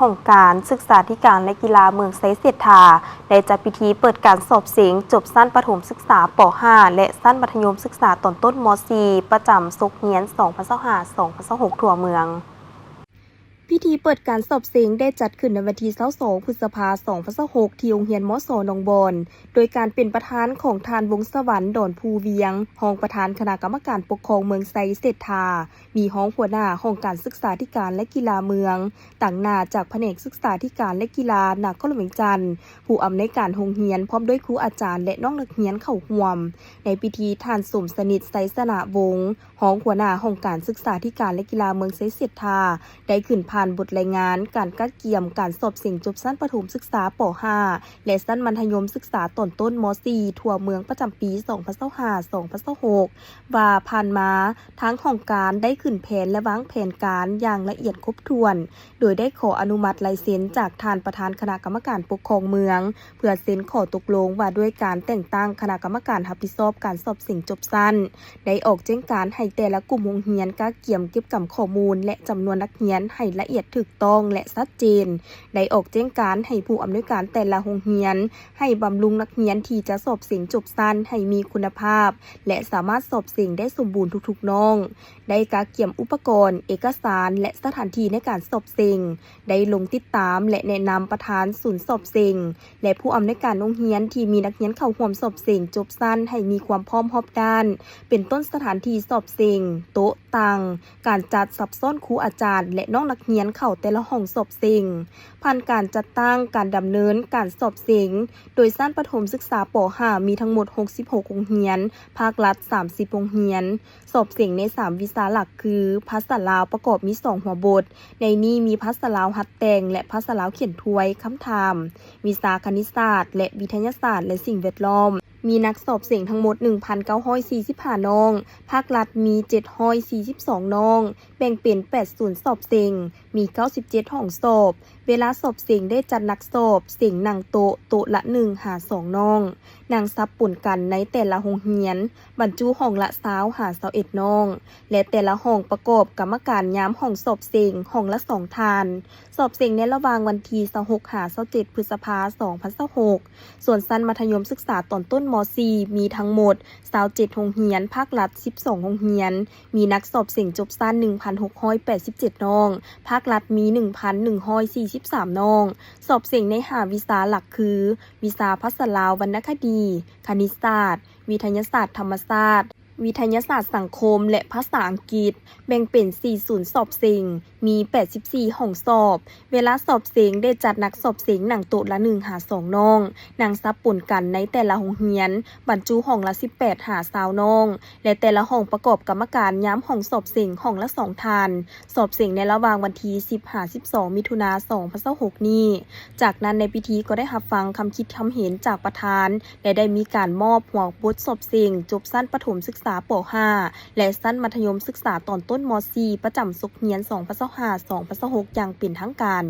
ຫ້ອງການສຶກສາທິການ ແລະ ກິລາເມືອງໄຊເສດຖາ ໄດ້ຈັດພິທີເປີດການສອບເສັງຈົບຊັ້ນປະຖົມສຶກສາ ປໍຫ້າ ແລະ ຊັ້ນມັດທະຍົມສຶກສາຕອນຕົ້ນ ມໍສີ່ ປະຈຳສົກຮຽນ ສອງພັນຊາວຫ້າ ສອງພັນຊາວຫົກ ທົ່ວເມືອງ. ພິທີເປີດການສອບເສັງໄດ້ຈັດຂຶ້ນໃນວັນທີຊາວສອງ ພຶດສະພາ ສອງພັນຊາວຫົກ ທີ່ໂຮງຮຽນ ມສ ໜອງບອນ ໂດຍການເປັນປະທານຂອງທ່ານ ວົງສະຫວັນ ດອນພູວຽງ ຮອງປະທານຄະນະກຳມະການປົກຄອງເມືອງໄຊເສດຖາ, ມີຮອງຫົວໜ້າຫ້ອງການສຶກສາທິການ ແລະ ກິລາເມືອງ, ຕາງໜ້າຈາກພະແນກສຶກສາທິການ ແລະ ກິລາ ນະຄອນຫຼວງວຽງຈັນ, ຜູ້ອຳນວຍການໂຮງຮຽນ ພ້ອມດ້ວຍຄູອາຈານ ແລະ ນ້ອງນັກຮຽນເຂົ້າຮ່ວມ. ໃນພິທີ ທ່ານ ສົມສະໜິດ ໄຊຊະນະວົງ ຮອງຫົວໜ້າຫ້ອງການສຶກສາທິການ ແລະ ກິລາເມືອງໄຊເສດຖາ ໄດ້ຂຶ້ນຜ່ານບົດລາຍງານການກະກຽມການສອບເສັງຈົບຊັ້ນປະຖົມສຶກສາ ປໍຫ້າ ແລະ ຊັ້ນມັດທະຍົມສຶກສາຕອນຕົ້ນ ມໍສີ່ ທົ່ວເມືອງປະຈຳປີ ສອງພັນຊາວຫ້າ ສອງພັນຊາວຫົກ ວ່າຜ່ານມາ ທາງຫ້ອງການໄດ້ຂຶ້ນແຜນ ແລະ ວາງແຜນການຢ່າງລະອຽດຄົບຖ້ວນ, ໂດຍໄດ້ຂໍອະນຸມັດລາຍເຊັນຈາກທ່ານປະທານຄະນະກຳມະການປົກຄອງເມືອງ ເພື່ອເຊັນຂໍ້ຕົກລົງວ່າດ້ວຍການແຕ່ງຕັ້ງຄະນະກຳມະການຮັບຜິດຊອບການສອບເສັງຈົບຊັ້ນ, ໄດ້ອອກແຈ້ງການໃຫ້ແຕ່ລະກຸ່ມໂຮງຮຽນກະກຽມເກັບກຳຂໍ້ມູນ ແລະ ຈຳນວນນັກຮຽນໃຫ້ລະອຽດຖືກຕ້ອງ ແລະ ຊັດເຈນ, ໄດ້ອອກແຈ້ງການໃຫ້ຜູ້ອຳນວຍການແຕ່ລະໂຮງຮຽນ ໃຫ້ບຳລຸງນັກຮຽນທີ່ຈະສອບເສັງຈົບຊັ້ນໃຫ້ມີຄຸນນະພາບ ແລະ ສາມາດສອບເສັງໄດ້ສົມບູນທຸກໆນ້ອງ, ໄດ້ກະກຽມອຸປະກອນ, ເອກະສານ ແລະ ສະຖານທີ່ໃນການສອບເສັງ, ໄດ້ລົງຕິດຕາມ ແລະ ແນະນຳປະທານສູນສອບເສັງ ແລະ ຜູ້ອຳນວຍການໂຮງຮຽນທີ່ມີນັກຮຽນເຂົ້າຮ່ວມສອບເສັງຈົບຊັ້ນໃຫ້ມີຄວາມພ້ອມຮອບດ້ານ, ເປັນຕົ້ນສະຖານທີ່ສອບເສັງ, ໂຕະ, ຕັ່ງ, ການຈັດສັບຊ້ອນຄູອາຈານ ແລະ ນ້ອງນັກຮຽນເຂົ້າແຕ່ລະຫ້ອງສອບເສັງ. ຜ່ານການຈັດຕັ້ງການດຳເນີນການສອບເສັງ ໂດຍຊັ້ນປະຖົມສຶກສາ ປໍຫ້າ ມີທັງໝົດ ຫົກສິບຫົກໂຮງຮຽນ, ພາກລັດ ສາມສິບໂຮງຮຽນ. ສອບເສັງໃນສາມວິຊາຫຼັກຄື ພາສາລາວປະກອບມີສອງຫົວບົດ, ໃນນີ້ມີພາສາລາວຫັດແຕ່ງ ແລະ ພາສາລາວຂຽນທວຍ, ຄຳຖາມ, ວິຊາຄະນິດສາດ ແລະ ວິທະຍາສາດ ແລະ ສິ່ງແວດລ້ອມ. ມີນັກສອບເສັງທັງໝົດ ໜຶ່ງພັນເກົ້າຮ້ອຍສີ່ສິບຫ້ານ້ອງ, ພາກລັດມີເຈັດຮ້ອຍສີ່ສິບສອງນ້ອງ, ແບ່ງເປັນແປດສູນສອບເສັງ, ມີເກົ້າສິບເຈັດຫ້ອງສອບ. ເວລາສອບເສັງໄດ້ຈັດນັກສອບເສັງນັ່ງໂຕະ, ໂຕະລະໜຶ່ງຫາສອງນ້ອງ, ນັ່ງສັບປົນກັນໃນແຕ່ລະໂຮງຮຽນ, ບັນຈຸຫ້ອງລະຊາວຫາຊາວເອັດນ້ອງ ແລະ ແຕ່ລະຫ້ອງປະກອບກຳມະການຍາມຫ້ອງສອບເສັງ ຫ້ອງລະສອງທ່ານ. ສອບເສັງໃນລະຫວ່າງວັນທີຊາວຫົກຫາຊາວເຈັດ ພຶດສະພາ ສອງພັນຊາວຫົກ. ສ່ວນຊັ້ນມັດທະຍົມສຶກສາຕອນຕົ້ນ ມໍສີ່ ມີທັງໝົດຊາວເຈັດໂຮງຮຽນ, ພາກລັດສິບສອງໂຮງຮຽນ, ມີນັກສອບເສັງຈົບຊັ້ນໜຶ່ງພັນຫົກຮ້ອຍແປດສິບເຈັດນ້ອງ, ພາກລັດມີໜຶ່ງພັນໜຶ່ງຮ້ອຍສີ່ສິບສາມນ້ອງ. ສອບເສັງໃນຫ້າວິຊາຫຼັກຄື ວິຊາພາສາລາວວັນນະຄະດີ, ຄະນິດສາດ, ວິທະຍາສາດທຳມະຊາດ, ວິທະຍາສາດສັງຄົມ ແລະ ພາສາອັງກິດ, ແບ່ງເປັນສີ່ສູນສອບເສັງ, ມີແປດສິບສີ່ຫ້ອງສອບ. ເວລາສອບເສັງໄດ້ຈັດນັກສອບເສັງນັ່ງໂຕະລະໜຶ່ງຫາສອງນ້ອງ, ນັ່ງສັບປົນກັນໃນແຕ່ລະໂຮງຮຽນ, ບັນຈຸຫ້ອງລະສິບແປດຫາຊາວນ້ອງ ແລະ ແຕ່ລະຫ້ອງປະກອບກຳມະການຍາມຫ້ອງສອບເສັງຫ້ອງລະສອງທ່ານ. ສອບເສັງໃນລະຫວ່າງວັນທີສິບຫາສິບສອງ ມິຖຸນາ ສອງພັນຊາວຫົກນີ້. ຈາກນັ້ນໃນພິທີກໍໄດ້ຮັບຟັງຄຳຄິດຄຳເຫັນຈາກປະທານ ແລະ ໄດ້ມີການມອບຫົວບົດສອບເສັງຈົບຊັ້ນປະຖົມສຶກສາ ປໍຫ້າ ແລະ ຊັ້ນມັດທະຍົມສຶກສາຕອນຕົ້ນ ມໍສີ່ ປະຈຳສົກຮຽນ ສອງພັນຊາວຫ້າ ສອງພັນຊາວຫົກ ຢ່າງເປັນທາງການ.